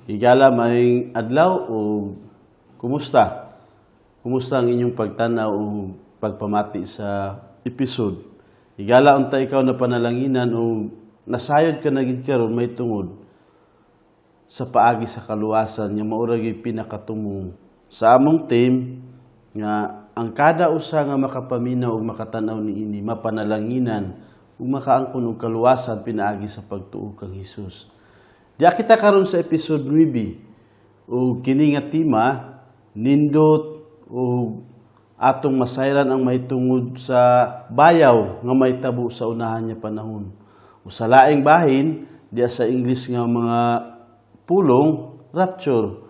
Higala, maayong adlaw o kumusta? Kumusta ang inyong pagtanaw o pagpamati sa episode? Higala, unta ikaw na panalanginan o nasayod ka na gid karon may tungod sa paagi sa kaluwasan nga mao ra gyud pinakatumong sa among team nga ang kada usa nga makapaminaw ug makatan-aw niini mapanalanginan ug makaangkon og kaluwasan pinaagi sa pagtuo kang Hesus. Diha kita karon sa episode 9 ug kini nga tema nindot ug atong masayran ang mahitungod sa bayaw nga mahitabo sa unahan nga panahon. O sa laing bahin, diya sa English nga mga pulong, rapture.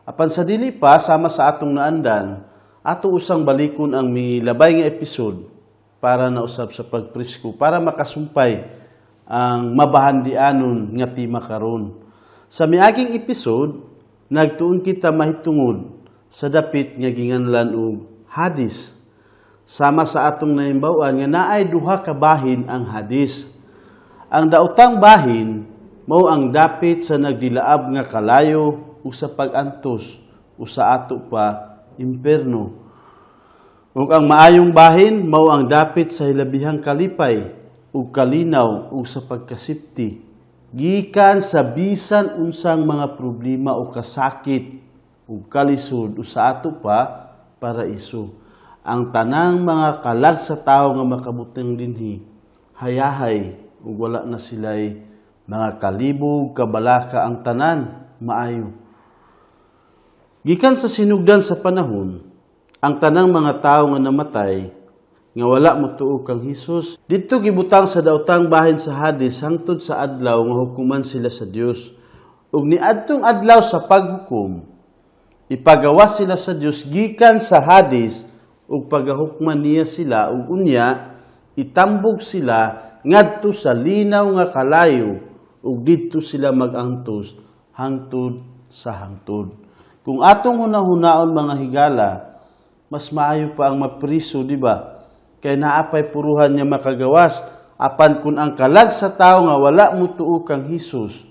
Apan sa dili pa, sama sa atong naandan, ato usang balikon ang milabay nga episode para na usab sa pagpresko, para makasumpay ang mabahandianon nga tema karon. Sa miaging episode, nagtuon kita mahitungod sa dapit nga ginganlan og Hades. Sama sa atong nahimbaw-an nga naay duha ka bahin ang Hades. Ang daotang bahin mao ang dapit sa nagdilaab nga kalayo o sa pag-antos o sa ato pa imperno. Ug ang maayong bahin mao ang dapit sa hilabihang kalipay ug kalinaw ug sa pagkasipti gikan sa bisan unsang mga problema o kasakit ug kalisod o sa ato pa paraiso. Ang tanang mga kalag sa tawo nga makabutang dinhi hayahay ug wala na sila'y mga kalibog, kabalaka, ang tanan maayo. Gikan sa sinugdan sa panahon, ang tanang mga tawo nga namatay nga wala motuo kang Hesus didto gibutang sa daotang bahin sa Hades hangtod sa adlaw nga hukuman sila sa Dios. Ug niadtong adlaw sa paghukom, ipagawas sila sa Dios gikan sa Hades ug pagahukman niya sila ug unya itambog sila ngadto sa linaw nga kalayo ug didto sila mag-antos hangtod sa hangtod. Kung atong hunahunaon, mga higala, mas maayo pa ang mapriso, di ba? Kay naa pay puruhan niya makagawas. Apan kung ang kalag sa tao nga wala mutuo kang Hesus,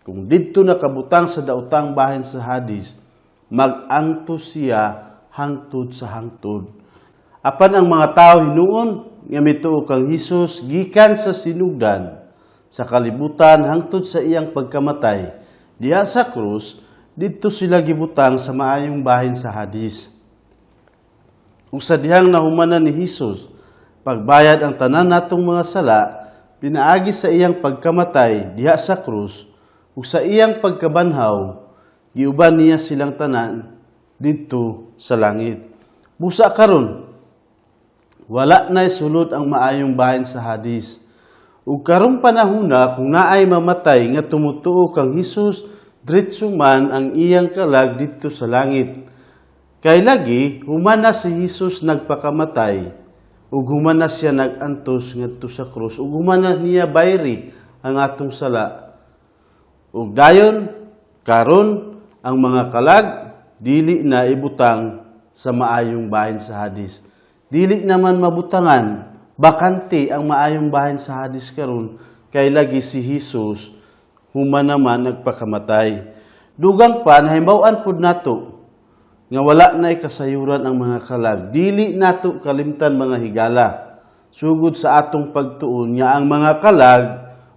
kung didto nakabutang sa daotang bahin sa Hades, mag-antos siya hangtod sa hangtod. Apan ang mga tao hinuon nga mituo kang Hesus gikan sa sinugdan sa kalibutan hangtod sa iyang pagkamatay diha sa krus, didto sila gibutang sa maayong bahin sa Hades. Ug sa dihang nahumanan ni Hesus pagbayad ang tanan natong mga sala pinaagi sa iyang pagkamatay diha sa krus ug sa iyang pagkabanhaw, giuban niya silang tanan didto sa langit. Busa karon, wala na sulod ang maayong bahin sa Hades. Ug karong panahona, kung naay mamatay nga tumutuo kang Hesus, diretso man ang iyang kalag didto sa langit. Kay lagi, human na si Hesus nagpakamatay, ug human na siya nag-antos ngadto sa krus, ug human na niya bayri ang atong sala. Ug dayon, karon ang mga kalag dili na ibutang sa maayong bahin sa Hades. Dili naman mabutangan, bakante ang maayong bahin sa Hades karon kay lagi si Hesus human naman nagpakamatay. Dugang pa, nahimbaw-an pud nato nga wala na kasayuran ang mga kalag. Dili nato kalimtan, mga higala. Sugod sa atong pagtuon nga ang mga kalag,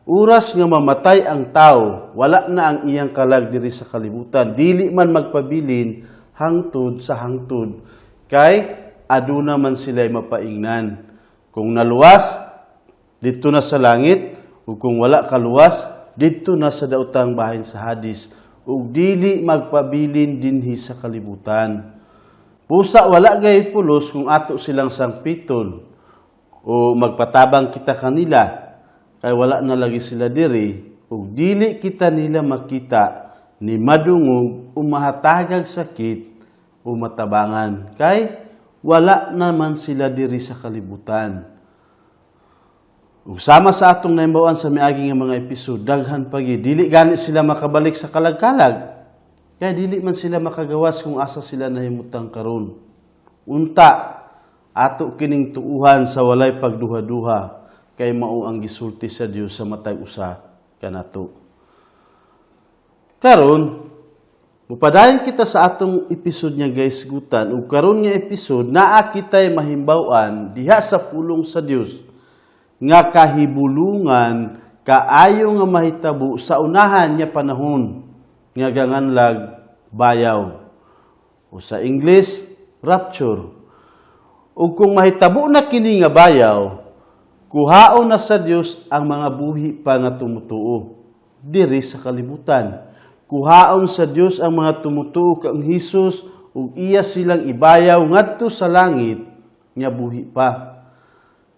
oras nga mamatay ang tao, wala na ang iyang kalag diri sa kalibutan. Dili man magpabilin hangtod sa hangtod. Kay aduna man sila'y mapaingnan. Kung naluwas, didto na sa langit, ug kung wala kaluwas, didto na sa daotang bahin sa Hades, ug dili magpabilin dinhi sa kalibutan. Busa wala gay pulos kung ato silang sangpiton o magpatabang kita kanila kay wala na lagi sila diri ug dili kita nila makita ni madungog o mahatagag sakit o matabangan kay wala naman sila diri sa kalibutan. Ug sama sa atong nahimbaw-an sa miagi nga mga episode, daghan pa gyud dili gani sila makabalik sa kalag-kalag. Kaya dili man sila makagawas kung asa sila nahimutang karon. Unta ato kining tuuhan sa walay pagduha-duha kay mao ang gisulti sa Dios sa matag usa kanato. Karon, Mupadayon kita sa atong episode nga gahisgutan, ug karon nga episode naa kitay mahimbaw-an diha sa pulong sa Dios nga kahibulungan kaayo nga mahitabo sa unahan nga panahon nga ganganlag bayaw o sa English, rapture. Ug kung mahitabo na kini nga bayaw, kuhaon na sa Dios ang mga buhi pa nga tumutuo diri sa kalibutan. Kuhaon sa Dios ang mga tumutuo kang Hesus ug iya silang ibayaw ngadto sa langit nga buhi pa.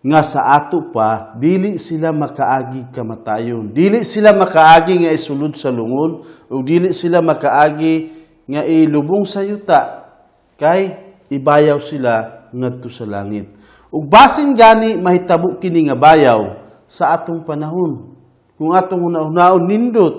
Nga sa ato pa dili sila makaagi kamatayon. Dili sila makaagi nga isulod sa lungon ug dili sila makaagi nga ilubong sa yuta kay ibayaw sila ngadto sa langit. Ug basin gani mahitabo kini nga bayaw sa atong panahon. Kung atong hunahunaon, nindot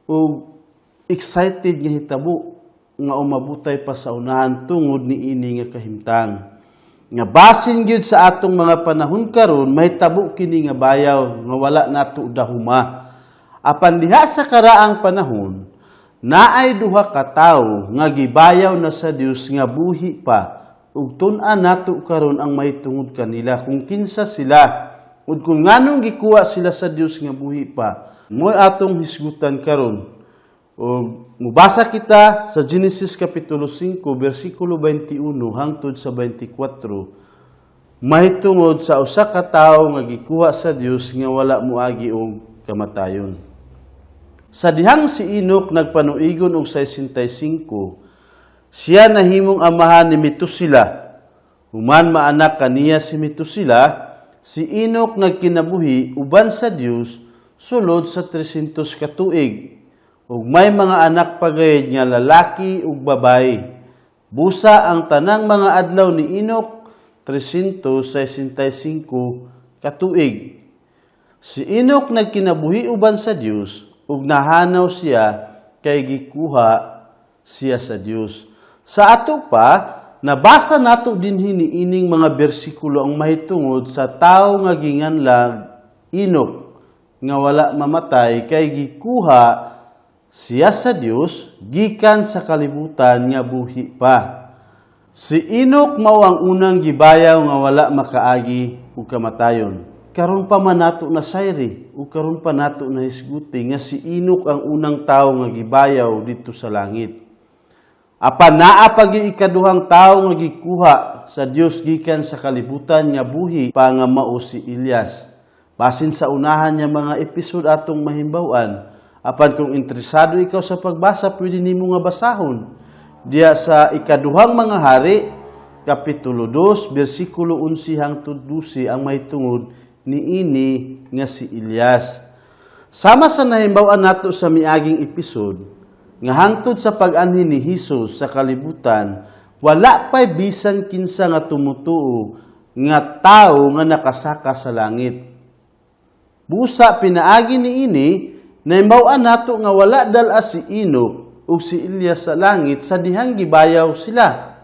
ug excited nga hitabo nga umabutay pa sa unahan tungod ni ini nga kahimtang. Nga basin gyud sa atong mga panahon karon mahitabo kini nga bayaw nga wala nato dahuma. Apan diha sa karaang panahon, naay duha ka tawo nga gibayaw na sa Dios nga buhi pa, ug tun-an nato karon ang mahitungod kanila, kung kinsa sila ug kung nganong gikuha sila sa Dios nga buhi pa. Mo'y atong hisgutan karon. Ug mubasa kita sa Genesis kapitulo 5 bersikulo 21 hangtod sa 24 mahitungod sa usa ka tawo nga gikuha sa Dios nga wala moagi og kamatayon. Sa dihang si Enoch nagpanuigon og 65, siya nahimong amahan ni Metusela. Human maanak kaniya si Metusela, si Enoch nagkinabuhi uban sa Dios sulod sa 300 ka tuig. Ug may mga anak pa gayud nga lalaki ug babayi. Busa ang tanang mga adlaw ni Enoch 365 ka tuig. Si Enoch nagkinabuhi uban sa Dios ug nahanaw siya kay gikuha siya sa Dios. Sa ato pa, nabasa nato dinhi niining mga bersikulo ang mahitungod sa tawo nga ginganlag Enoch nga wala mamatay kay gikuha siya sa Dios gikan sa kalibutan nga buhi pa. Si Enoch mao ang unang gibayaw nga wala makaagi og kamatayon. Karon pa man nato na sayri ug karon pa nato na hisguti nga si Enoch ang unang tawo nga gibayaw didto sa langit. Apan naa pa gyud ikaduhang tawo nga gikuha sa Dios gikan sa kalibutan nga buhi pa nga mao si Elias. Basin sa unahan niya mga episode atong mahimbaw-an. Apan kung interesado ikaw sa pagbasa, pwede nimo nga basahon diya sa Ikaduhang Mga Hari, Kapitulo 2, bersikulo 11 hangtod 12 ang mahitungod niini nga si Elias. Sama sa nahimbaw-an nato sa miaging episode, nga hangtod sa pag-anhi ni Hesus sa kalibutan, wala pa'y bisan kinsa nga tumutuo nga tao nga nakasaka sa langit. Busa pinaagi niini, nahimbaw-an nato nga wala dala si Enoch ug si Elias sa langit sa dihang gibayaw sila.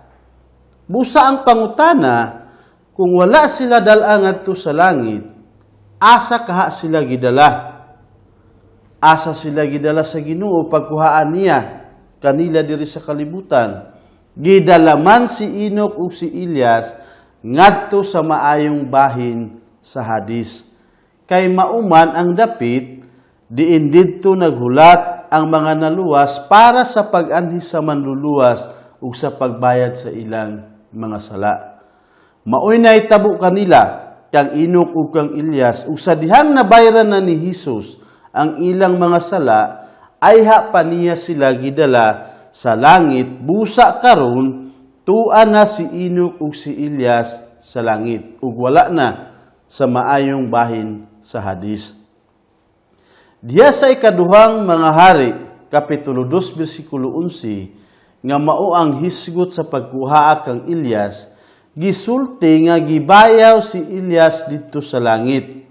Busa ang pangutana, kung wala sila dala ngadto sa langit, asa kaha sila gidala? Asa sila gidala sa Ginoo pagkuhaan niya kanila diri sa kalibutan? Gidala man si Enoch ug si Elias ngadto sa maayong bahin sa Hadis. Kay mauman ang dapit diin didto naghulat ang mga naluwas para sa pag-anhi sa Manluluwas ug sa pagbayad sa ilang mga sala. Maoy nahitabo kanila kang Enoch ug kang Elias, ug sa dihang nabayran na ni Hesus ang ilang mga sala, ayha pa niya sila gidala sa langit. Busa karon tua na si Enoch ug si Elias sa langit ug wala na sa maayong bahin sa Hadis. Diya sa Ikaduhang Mga Hari, Kapitulo 2, bersikulo 11, nga mao ang hisgot sa pagkuha kang Elias, gisulti nga gibayaw si Elias didto sa langit.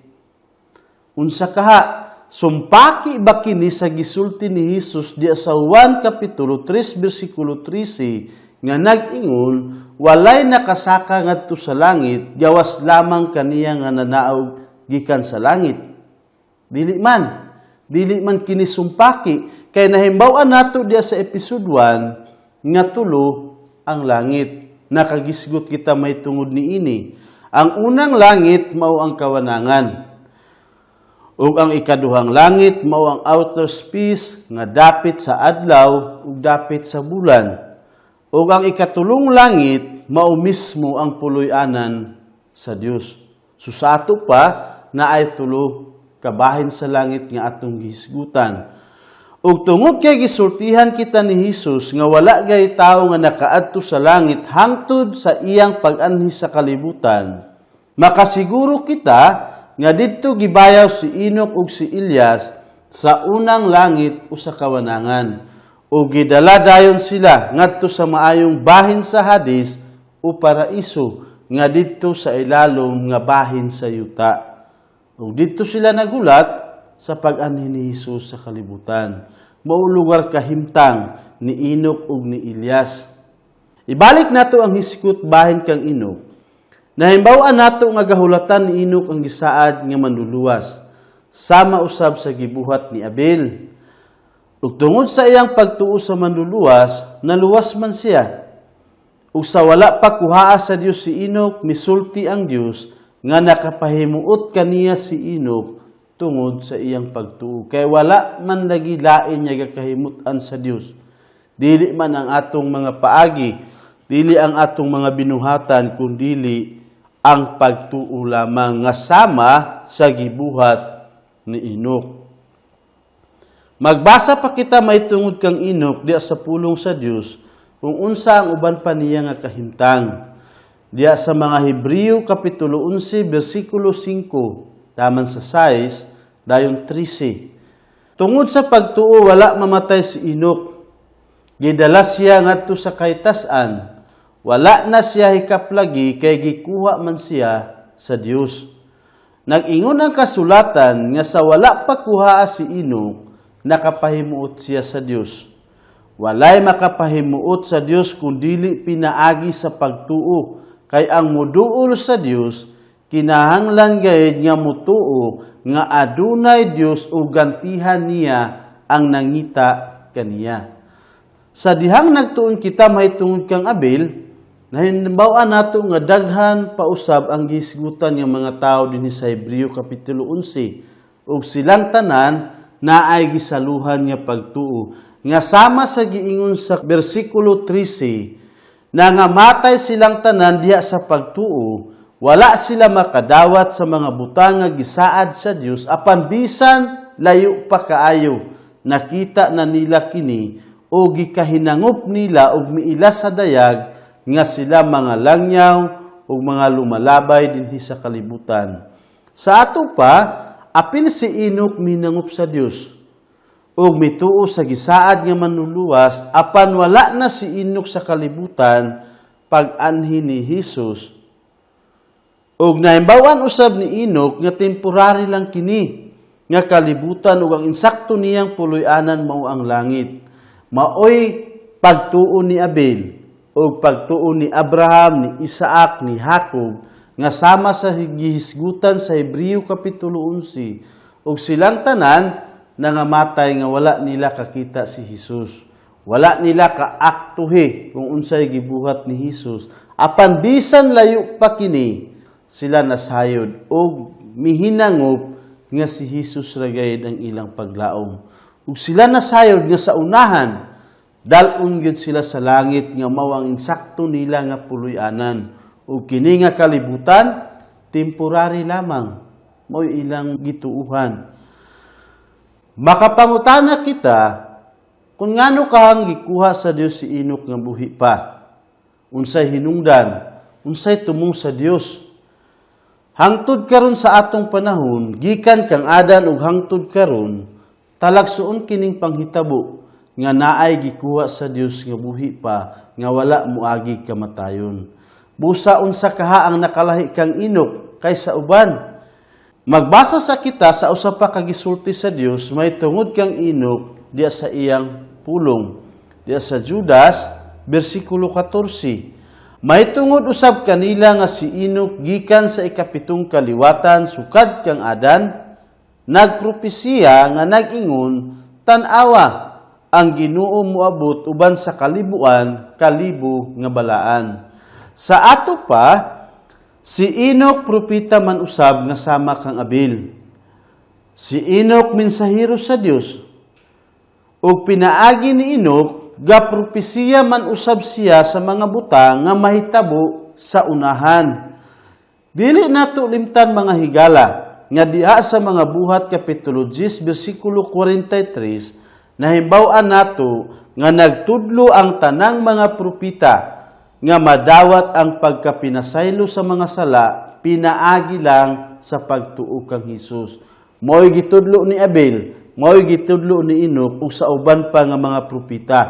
Unsa kaha? Sumpaki ba kini sa gisulti ni Hesus diya sa Juan Kapitulo 3 bersikulo 13 nga nag-ingon, walay nakasaka ngadto sa langit gawas lamang kaniya nga nanaog gikan sa langit? Dili man. Dili man kini sumpaki kay nahimbaw-an nato diya sa episode 1 nga tulo ang langit. Nakagisgot kita may tungod niini. Ang unang langit mao ang kawanangan. Ug ang ikaduhang langit mao ang outer space nga dapit sa adlaw ug dapit sa bulan. Ug ang ikatulong langit mao mismo ang puloy-anan sa Dios. So sa ato pa naay tulo kabahin sa langit nga atong gihisgutan. Ug tungod kay gisultihan kita ni Hesus nga wala gay tawo nga nakaadto sa langit hangtod sa iyang pag-anhi sa kalibutan, makasiguro kita nga didto gibayaw si Enoch ug si Elias sa unang langit o sa kawanangan. Ug gidala dayon sila ngadto sa maayong bahin sa Hades o paraiso nga didto sa ilalom nga bahin sa yuta. Ug didto sila nagulat sa pag-anhi ni Hesus sa kalibutan. Mao lugar kahimtang ni Enoch ug ni Elias. Ibalik nato ang hisgot bahin kang Enoch. Nahimbaw-an nato nga gahulatan ni Enoch ang gisaad nga manluluwas, sama usab sa gibuhat ni Abel. Ug tungod sa iyang pagtuo sa manluluwas, naluwas man siya. Ug sa wala pa kuhaa sa Dios si Enoch, misulti ang Dios nga nakapahimuot kaniya si Enoch tungod sa iyang pagtuo. Kay wala man lagi lain niya gakahimut-an sa Dios. Dili man ang atong mga paagi, dili ang atong mga binuhatan, kundili ang pagtuo lamang nga sama sa gibuhat ni Enoch. Magbasa pa kita may tungod kang Enoch diya sa pulong sa Dios kung unsa ang uban pa niya nga kahimtang. Diya sa mga Hebreo kapitulo 11 bersikulo 5 taman sa 6 dayon 13. Tungod sa pagtuo, wala mamatay si Enoch. Gidala siya ngadto sa kaytas-an. Wala na siya hikaplagi kay gikuha man siya sa Dios. Nag-ingon ang kasulatan nga sa wala pa kuhaa si Enoch, nakapahimuot siya sa Dios. Walay makapahimuot sa Dios kung dili pinaagi sa pagtuo, kay ang muduol sa Dios kinahanglan gayud nga mutuo nga adunay Dios ug gantihan niya ang nangita kaniya. Sa dihang nagtuon kita mahitungod kang Abel, nahimbaw-an nato nga daghan pausab ang gihisgutan ng mga tao dinhi sa Hebreo kapitulo 11 ug silang tanan naay gisaluhan nga pagtuo nga sama sa giingon sa bersikulo 13 na nga matay silang tanan diha sa pagtuo, wala sila makadawat sa mga butang nga gisaad sa Dios, apan bisan layo pa kaayo, nakita na nila kini o gikahinangop nila og miila sa dayag nga sila mga langyaw ug mga lumalabay dinhi sa kalibutan. Sa ato pa, apil si Enoch minangop sa Dios ug mituo sa gisaad nga manluluwas, apan wala na si Enoch sa kalibutan pag-anhi ni Hesus. Ug nahimbaw-an usab ni Enoch nga temporary lang kini nga kalibutan ug ang insakto niyang puloy-anan mao ang langit. Maoy pagtuo ni Abel ug pagtuo ni Abraham, ni Isaac, ni Jacob nga sama sa gihisgutan sa Hebreo kapitulo 11, ug silang tanan nangamatay nga wala nila kakita si Hesus. Wala nila kaaktuhi kung unsay gibuhat ni Hesus. Apan bisan layo pa kini, sila nasayod og mihinangop nga si Hesus ra gayud ang ilang paglaom. Ug sila nasayod nga sa unahan dal-on gyud sila sa langit nga mao ang insakto nila nga puloy-anan. Ug kini nga kalibutan temporary lamang, mao ilang gituuhan. Makapangutana kita kung ngano kahang gikuha sa Dios si Enoch nga buhi pa. Unsay hinungdan, unsay tumong sa Dios? Hangtod karon sa atong panahon, gikan kang Adan ug hangtod karon, talagsuon kining panghitabo nga naay gikuha sa Dios nga buhi pa nga wala moagi kamatayon. Busa unsa kaha ang nakalahi kang Enoch kaysa uban? Magbasa sa kita sa usa pa ka gisulti sa Dios may tungod kang Enoch diya sa iyang pulong. Diya sa Judas, bersikulo 14. May tungod usab kanila nga si Enoch gikan sa ikapitong kaliwatan sukad kang Adan, Nagpropesiya nga nag-ingon, "Tan-awa, ang Ginoo moabot uban sa kalibuan, kalibo nga balaan." Sa ato pa, si Enoch propeta man usab nga sama kang Abel. Si Enoch mensahero sa Dios. Ug pinaagi ni Enoch, gapropesiya man usab siya sa mga butang nga mahitabo sa unahan. Dili nato limtan, mga higala, nga diha sa mga Buhat kapitulo 10 bersikulo 43 nahimbaw-an nato nga nagtudlo ang tanang mga propeta nga madawat ang pagkapinasaylo sa mga sala pinaagi lang sa pagtuo kang Hesus. Mao'y gitudlo ni Abel, mao'y gitudlo ni Enoch ug sa uban pa nga mga propeta.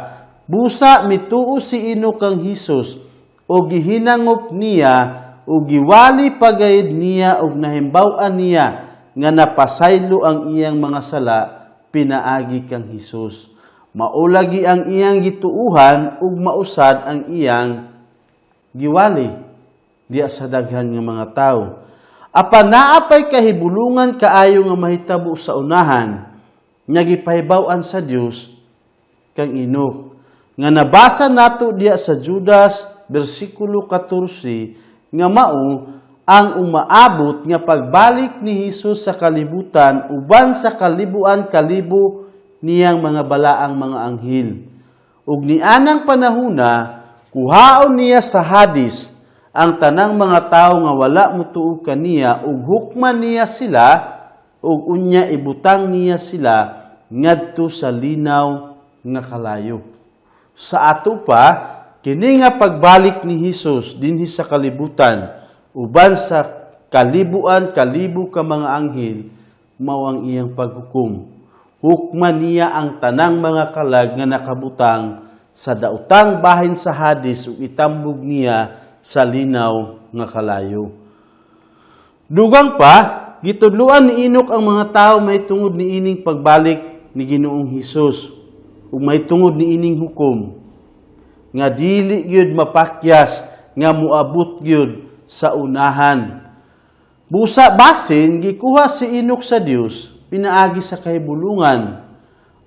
Busa mituo si Enoch kang Hesus o gihinangop niya o giwali pagayod niya og nahimbaw-an niya nga napasaylo ang iyang mga sala pinaagi kang Hesus. Mao lagi ang iyang gituuhan ug mausad ang iyang giwali diya sa daghan nga mga tawo. Apan naa pay kahibulungan kaayo nga mahitabo sa unahan nga gipahibaw-an sa Dios kang Enoch nga nabasa nato diya sa Judas bersikulo 14 nga mao ang umaabot nga pagbalik ni Hesus sa kalibutan uban sa kalibuan kalibo niyang mga balaang mga anghel. Ug nianang panahuna, kuhaon niya sa Hadis ang tanang mga tawo nga wala motuo kaniya ug hukman niya sila ug unya ibutang niya sila ngadto sa linaw nga kalayo. Sa ato pa, kini nga pagbalik ni Hesus dinhi sa kalibutan uban sa kalibuan kalibo ka mga anghel mao ang iyang paghukom. Hukman niya ang tanang mga kalag nga nakabutang sa daotang bahin sa Hadis ug itambog niya sa linaw nga kalayo. Dugang pa, gitudloan ni Enoch ang mga tao may tungod ni ining pagbalik ni Ginoong Hesus ug may tungod ni ining hukom nga dili gyud mapakyas nga moabot gyud sa unahan. Busa basin gikuha si Enoch sa Dios pinaagi sa kahibulungan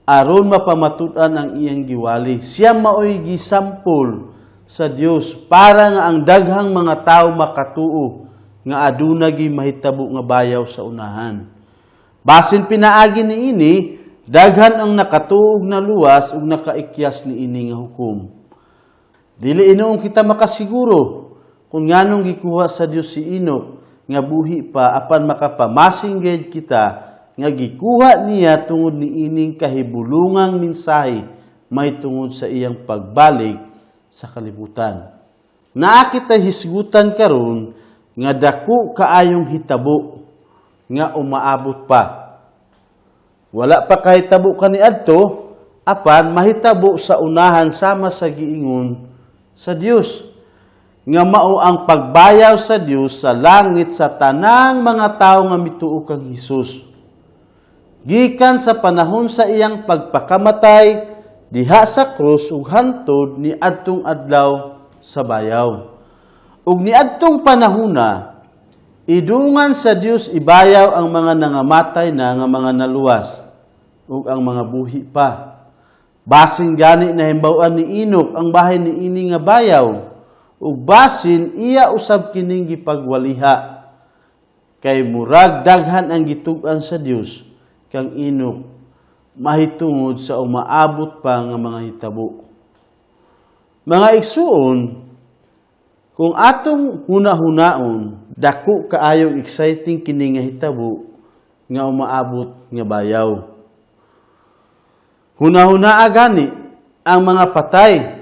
aron mapamatud-an ang iyang giwali. Siya maoy gisampol sa Dios para nga ang daghang mga tawo makatuo nga aduna gi mahitabo nga bayaw sa unahan. Basin pinaagi ni ini, daghan ang nakatuo ug naluwas ug nakaikyas ni ini nga hukom. Dili hinuon kita makasiguro kung nganong gikuha sa Dios si Enoch nga buhi pa, apan makapamasing gayud kita nga gikuha niya tungod ni ining kahibulungang mensahe may tungod sa iyang pagbalik sa kalibutan. Naa kita hisgutan karon nga dako kaayong hitabo nga umaabot pa. Wala pa kahitabo kaniadto, apan mahitabo sa unahan sama sa giingon sa Dios nga mao ang pagbayaw sa Dios sa langit sa tanang mga tawo nga mituo kang Hesus. Gikan sa panahon sa iyang pagpakamatay diha sa krus ug hantod ni adtong adlaw sa bayaw. Ug niadtong panahona, idungan sa Dios ibayaw ang mga nangamatay na nga mga naluwas ug ang mga buhi pa. Basin gani nahimbaw-an ni Enoch ang bahin ni ini nga bayaw ug basin iya usab kining gipagwaliha kay murag daghan ang gitug-an sa Dios kang Enoch mahitungod sa umaabot pa nga mga hitabo. Mga igsuon, kung atong huna-hunaon, dako kaayong exciting kini nga hitabo nga umaabot nga bayaw. Huna-hunaa gani ang mga patay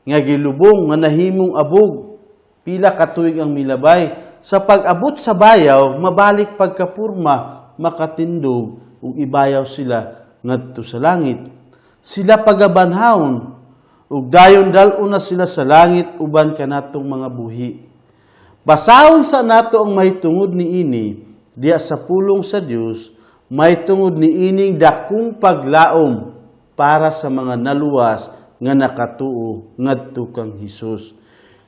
nga gilubong nga nahimong abog, pila ka tuig ang milabay. Sa pag-abot sa bayaw, mabalik pagkapurma, makatindog ug ibayaw sila ngadto sa langit. Sila pagabanhawon ug dayon dal-on na sila sa langit uban kanatong mga buhi. Basahon sa nato ang mahitungod ni ini diya sa pulong sa Dios mahitungod ni ining dakong paglaom para sa mga naluwas nga nakatuo ngadto kang Hesus.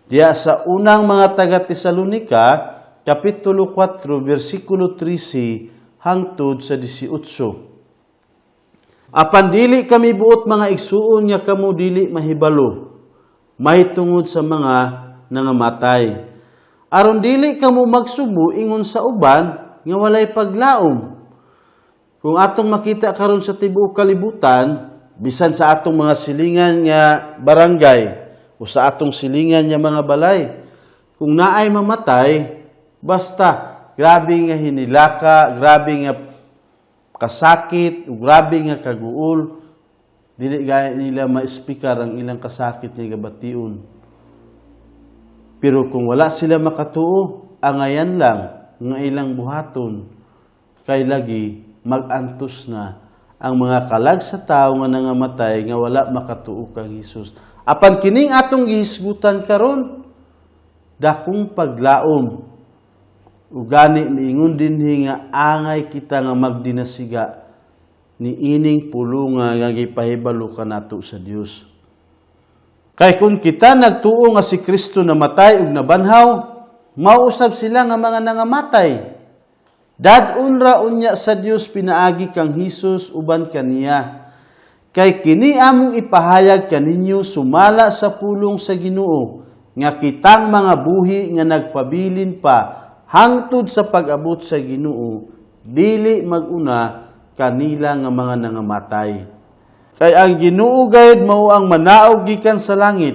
Diya sa unang mga taga Tesalonika, kapitulo 4, bersikulo 13 hangtod sa 18. Apan dili kami buot, mga igsuon, nga kamo dili mahibalo mahitungod sa mga nangamatay, aron dili kamo magsubo ingon sa uban nga walay paglaom. Kung atong makita karon sa tibuok kalibutan, bisan sa atong mga silingan nga barangay o sa atong silingan nga mga balay, kung naay mamatay, basta grabe nga hinilaka, grabe nga kasakit, ug grabe nga kaguol, dili gaya nila maispikar ang ilang kasakit nga gabation. Pero kung wala sila makatuo, angayan lang nga ilang buhaton kay lagi mag-antos na ang mga kalag sa tao nga nangamatay nga wala makatuo kang Hesus. Apan kining atong gihisgutan karon, dakong paglaom. Ug gani miingon dinhi nga angay kita nga magdinasiga ni ining pulunga nga gipahibalo kanato sa Dios. Kay kung kita nagtuo nga si Kristo namatay ug nabanhaw, mausab sila nga mga nangamatay. Dad-on ra unya sa Dios pinaagi kang Hesus uban kaniya. Kay kini among ipahayag kaninyo sumala sa pulong sa Ginoo, nga kitang mga buhi nga nagpabilin pa hangtod sa pag-abot sa Ginoo, dili mag-una kanila nga mga nangamatay. Kay ang Ginoo gayud mao ang manaog gikan sa langit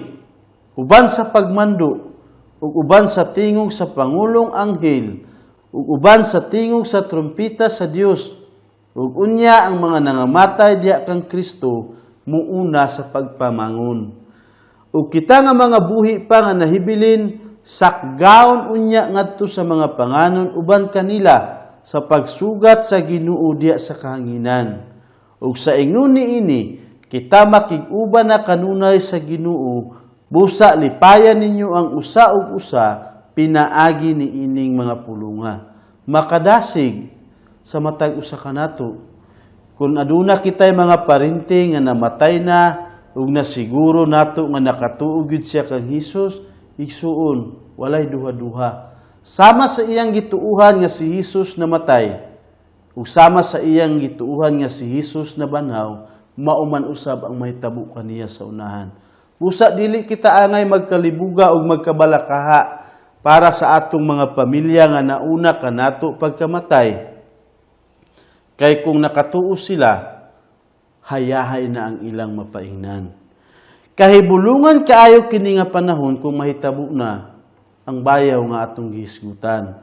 uban sa pagmando ug uban sa tingog sa pangulong anghel ug uban sa tingog sa trumpeta sa Dios, ug unya ang mga nangamatay diha kang Kristo muuna sa pagpamangon. Ug kita nga mga buhi pa nga nahibilin, sakgaon unya ngadto sa mga panganon uban kanila sa pagsugat sa Ginoo diha sa kahanginan. Ug sa ingon niini, kita makig-uban na kanunay sa Ginoo. Busa lipayan ninyo ang usa ug usa pinaagi ni ining mga pulunga. Makadasig sa matag usa kanato. Kung aduna kitay mga parente nga namatay na ug nasiguro nato nga nakatuo gyud siya kang Hesus, igsuon, walay duha-duha. Sama sa iyang gituuhan nga si Hesus namatay, ug sama sa iyang gituuhan nga si Hesus nabanhaw, mao man usab ang mahitabo kaniya sa unahan. Busa dili kita angay magkalibuga ug magkabalakaha para sa atong mga pamilya nga nauna kanato pagkamatay. Kay kung nakatuo sila, hayahay na ang ilang mapaingnan. Kahibulungan kaayo kini nga panahon kung mahitabo na ang bayaw nga atong gihisgutan.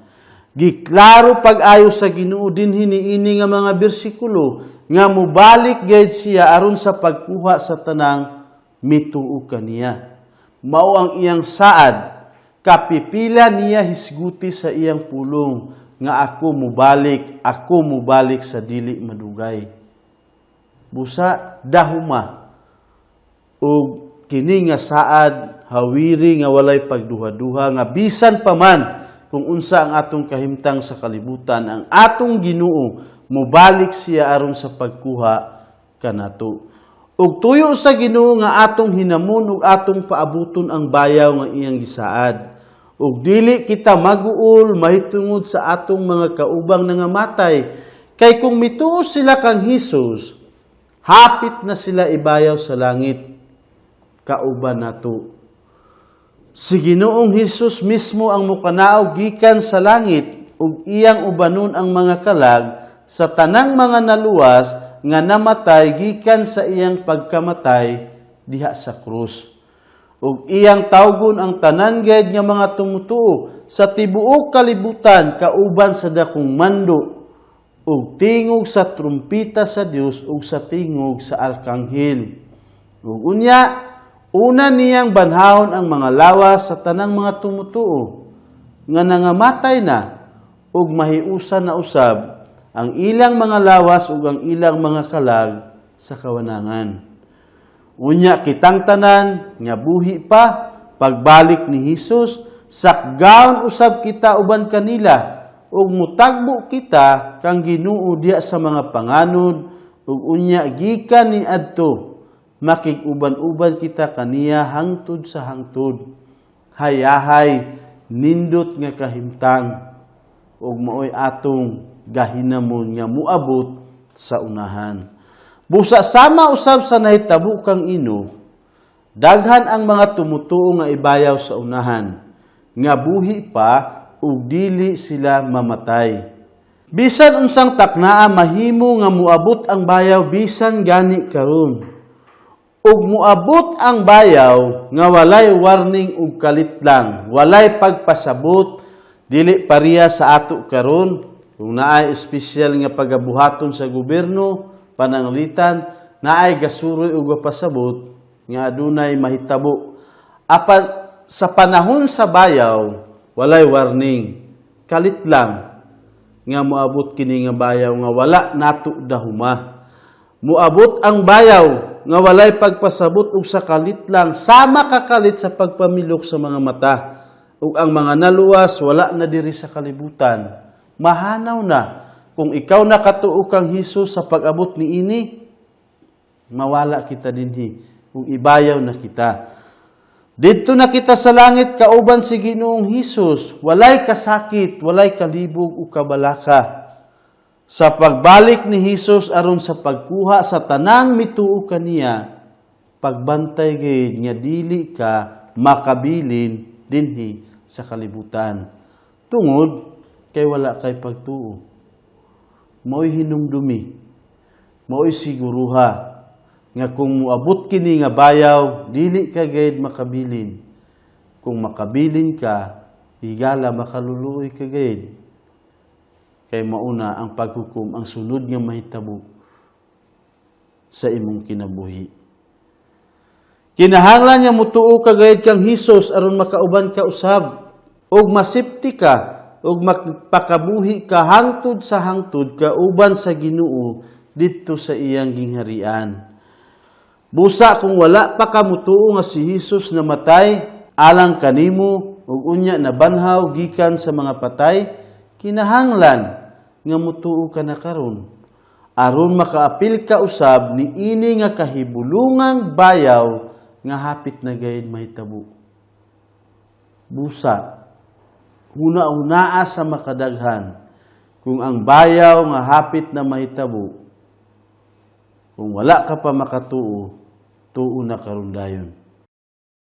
Giklaro pag-ayo sa Ginoo dinhi niini nga mga bersikulo nga mobalik gayud siya aron sa pagkuha sa tanang mituo kaniya. Mao ang iyang saad, kapipila niya hisguti sa iyang pulong nga "Ako mobalik, ako mobalik sa dili madugay." Busa dahuma ug kini nga saad hawiri nga walay pagduha-duha nga bisan pa man kung unsa ang atong kahimtang sa kalibutan, ang atong Ginoo mobalik siya aron sa pagkuha kanato. Ug tuyo sa Ginoo nga atong hinamon ug atong paabuton ang bayaw nga iyang gisaad. Ug dili kita maguol mahitungod sa atong mga kaubang nangamatay, kay kung mituo sila kang Hesus, hapit na sila ibayaw sa langit kauban nato. Si Ginoong Hesus mismo ang mukanaog gikan sa langit ug iyang ubanon ang mga kalag sa tanang mga naluwas nga namatay gikan sa iyang pagkamatay diha sa krus. Ug iyang tawgon ang tanan gayud nga mga tumutuo sa tibuok kalibutan kauban sa dakong mando ug tingog sa trumpita sa Dios ug sa tingog sa arkanghel. Ug unya una niyang banhawon ang mga lawas sa tanang mga tumutuo nga nangamatay na ug mahiusan na usab ang ilang mga lawas ug ang ilang mga kalag sa kawanangan. Unya kitang tanan nga buhi pa pagbalik ni Hesus, sakgaon usab kita uban kanila ug mutagbo kita kang Ginoo diha sa mga panganod, ug unya gikan ni adto makig-uban-uban kita kaniya hangtod sa hangtod. Hayahay nindot nga kahimtang ug maoy atong gahinamon nga muabot sa unahan. Busa sama usab sa nahitabo kang Enoch, daghan ang mga tumutuo nga ibayaw sa unahan, nga buhi pa ug dili sila mamatay. Bisan unsang taknaa, mahimo nga muabot ang bayaw bisan gani karon. Ug muabot ang bayaw nga walay warning ug kalit lang, walay pagpasabot, dili pareha sa ato karon. Kung naay espesyal nga pagabuhaton sa gobyerno, pananglitan, naay gasuroy ug pasabot nga adunay mahitabo. Apan sa panahon sa bayaw, walay warning, kalit lang nga moabot kini nga bayaw nga wala nato dahuma. Moabot ang bayaw nga walay pagpasabot ug sa kalit lang, sama kakalit sa pagpamilok sa mga mata. Ug ang mga naluwas wala na diri sa kalibutan. Mahanaw na kung ikaw nakatuo kang Hesus sa pag-abot niini, mawala kita dinhi ug ibayaw na kita. Didto na kita sa langit kauban si Ginoong Hesus, walay kasakit, walay kalibog ug kabalaka. Sa pagbalik ni Hesus aron sa pagkuha sa tanang mituo kaniya, pagbantay gayud nga dili ka makabilin dinhi sa kalibutan. Tungod kay wala kay pagtuo. Mao'y hinumdumi, mao'y siguruha nga kung muabot kini nga bayaw, dili ka gayud makabilin. Kung makabilin ka, higala makaluluoy ka gayud. Kay mauna ang paghukom ang sunod nga mahitabo sa imong kinabuhi. Kinahanglan nga mutuo ka gayud kang Hesus aron makauban ka usab ug masipti ka ug magpakabuhi ka hangtod sa hangtod kauban sa Ginoo didto sa iyang gingharian. Busa kung wala pa ka mutuo nga si Hesus namatay alang kanimo ug unya nabanhaw gikan sa mga patay, kinahanglan nga mutuo ka na karon aron makaapil ka usab niini nga kahibulungang bayaw nga hapit na gayud mahitabo. Busa huna-hunaa sa makadaghan kung ang bayaw nga hapit na mahitabo, kung wala ka pa makatuo, tuo na karon dayon.